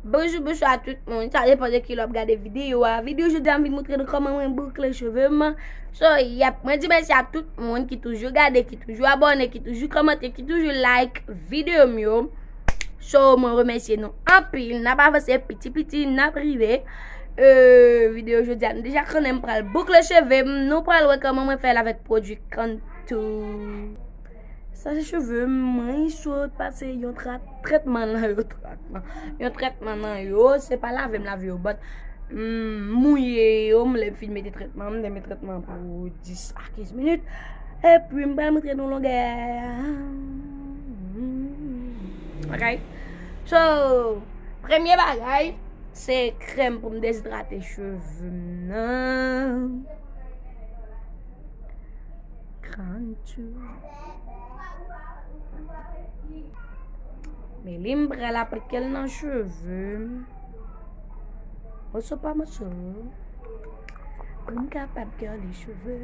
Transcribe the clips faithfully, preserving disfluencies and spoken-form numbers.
Bonjou, bonswa tout moun. Sa depann de kilè w ap gade videyo a. Videyo jodi a, m vin montre nou kòman mwen boukle cheve m. So, yep, mwen di mèsi a tout moun ki toujou gade, ki toujou abòne, ki toujou kòmante, ki toujou like videyo m yo. So, mwen remèsye nou anpil. N ap avanse piti piti, n ap rive. Euh, videyo jodi a, nou deja konnen m pral boukle cheve m. Nou pral wè kòman mwen fè l avèk pwodui Contour. Sa se cheve m, mwen sot pase yon tra-, trètman nan yo, trètman. Yon trètman nan yo, se pa lave m lave yo, but, mm, mouye yo, m lè m fin mete trètman, m te met trètman pou dis a kenz minit. Epi m pral montre nou longè. Ok? So, premye bagay, se krèm pou m dezidrate cheve m nan. Contour. Men li m pral aplike l nan cheve m. Moso pa moso. Pou m kapab curly cheve.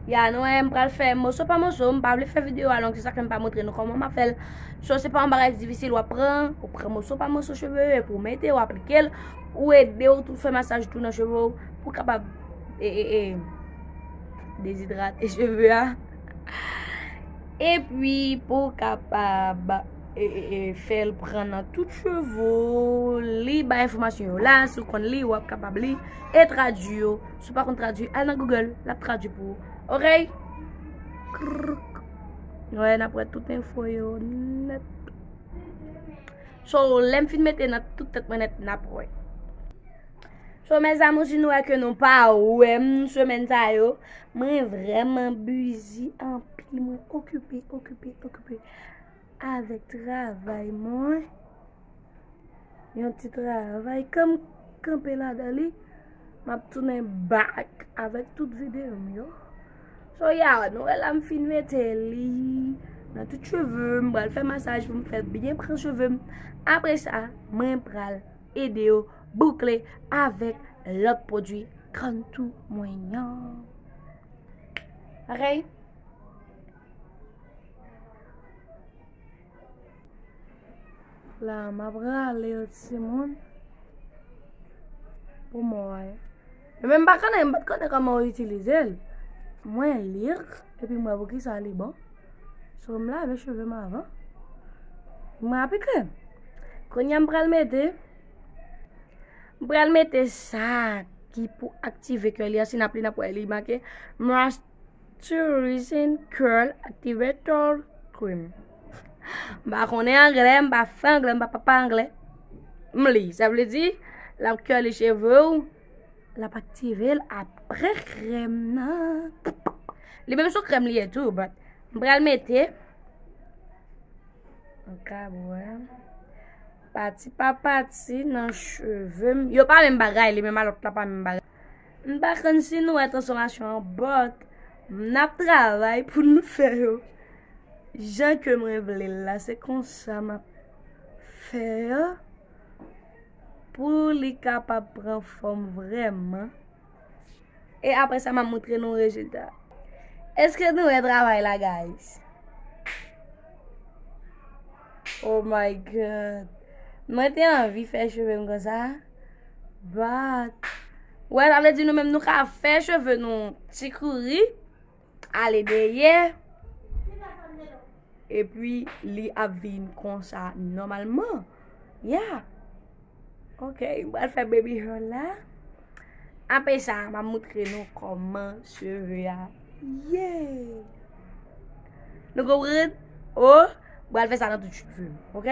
Ya, nou wè, m pral fè moso pa moso. M pa vle fè videyo a long, se sa k fè m pa montre nou kòman m ap fè l. So, se pa yon bagay difisil, w ap pran, ou pran moso pa moso cheve, epi w mete, w aplike l, ou ede w tou fè masaj tou nan cheve w, pou w kapab, e, e, e, dezidrate cheve a. Epi, pou w kapab, e, e, e, fè l pran nan tout cheve w, li bay enfòmasyon yo la, si w konn li, w ap kapab li, e tradui yo. Si w pa konn tradui, al nan Google, l ap tradui pou ou. Ok? Krrk. Nou wè, n ap wè tout enfo yo nèt. So, lè m fin mete nan tout tèt mwen nèt, n ap wè. So, mezanmi, si nou wè ke nou pa wè m semèn sa yo, mwen vrèman bizi anpil, mwen okipe, okipe, okipe avèk travay mwen. Yon ti travay, kan m kanpe ladan li, m ap tounen back avèk tout videyo m yo. So, ya, nou wè la m fin mete li nan tout cheve m, m pral fè masaj pou m fè byen pran cheve m. Apre sa, mwen pral ede yo boukle avèk lòt pwodui Contour mwen an. Ok? La, m ap rale yon timoun pou mwen. Men m pa konnen, m pa t konnen kòman yo itilize l. Mwen li, epi m wè poukisa li bon. So, m lave cheve m avan. Mwen aplike. Kounye a m pral mete, m pral mete sa ki pou aktive curly a, si n ap li, n ap wè li make Moisturizing Curl Activator Cream. M pa konnen anglè, m pa fè anglè, m pa papa anglè. M li, sa vle di, l ap curly cheve w, l ap aktive l apre krèm nan. Li menm se yon krèm li ye tou, but m pral mete, an ka bwè, pati pa pati nan cheve m. Yo pa menm bagay, li menm a lòt la pa menm bagay. M pa konn si nou wè transfòmasyon an, but n ap travay pou nou fè yo jan ke mwen vle l la. Se konsa m ap fè yo pou li kapab pran fòm vrèman. E apre sa, m ap montre nou rezilta. Èske nou wè travay la, guys? Oh my God. Mwen te anvi fè cheve m konsa. But, wè, sa vle di nou menm nou ka fè cheve nou ti kouri, ale dèyè. Epi li ap vin konsa nòmalman. Yeah. Ok, m pral fè baby hair la. Apre sa, m ap montre nou kòman cheve a ye. Nou konprann? Oh, m pral fè sa nan tout cheve m, ok?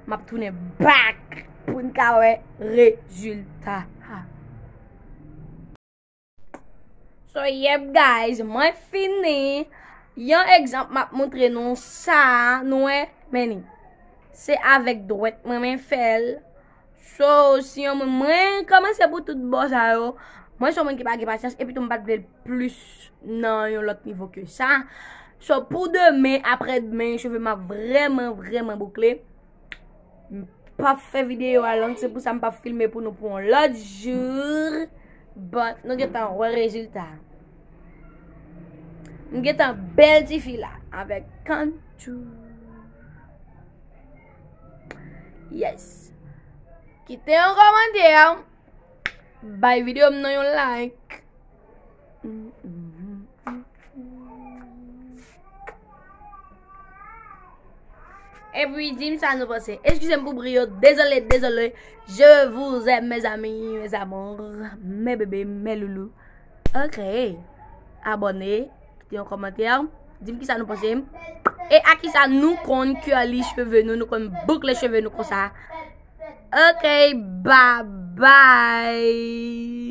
M ap tounen back pou n ka wè rezilta a. So, yep, guys, mwen fini. Yon egzanp, m ap montre nou sa, nou wè, men li. Se avèk dwèt mwen, mwen fè l. So, si yon moun, mwen kòmanse pou tout bò sa yo. Mwen se yon moun ki pa gen pasyans, epi tou m pa t vle l plis nan yon lòt nivo ke sa. So, pou demen, apre demen, cheve m ap vrèman, vrèman boukle. M p ap fè videyo a long, se pou sa m p ap filme pou nou pou yon lòt jou. But, nou gentan wè rezilta. M gentan bèl tifi la, avèk Contour. Yes. Kite yon kòmantè. Bay videyo m nan yon like. Epi di m sa nou panse. Eskize m pou bri yo. Désolé, désolé. Je vous aime, mes amis, mes amours, mes bébés, mes loulous. Ok. Abòne, kite yon kòmantè. Di m kisa nou panse. E a kisa nou konn curly cheve nou, nou konn boukle cheve nou konsa. Ok, bye bye.